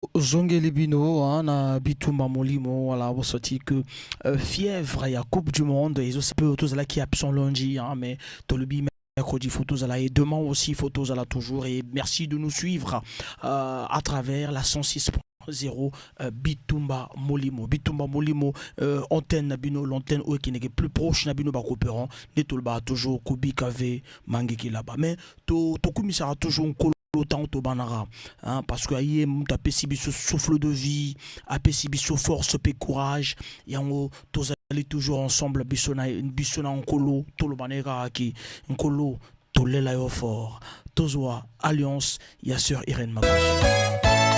Tozongeli bino hein, na bitumba molimo. Voilà, bosoti que fièvre ya Coupe du monde ezo tozalaki absent lundi, hein, mais tolobi mercredi faut tozala et demain aussi faut tozala toujours. Et merci de nous suivre à travers la 106.0 Bitumba Molimo, Bitumba Molimo, antenne na bino, l'antenne oyo ekendeke plus proche na bino bacoopérant nde tolobaka toujours kobika ve mangeki là-bas. Mais tokumisaka toujours Nkolo ntango tobanaka, hein, parce que aye moto apesi biso souffle de vie, apesi biso force mpe courage. Yango tozali toujours ensemble, biso na Nkolo. Toloba na ye kaka ki Nkolo tolela yo fort. Tozwa alliance ya sœur Irène Magoso.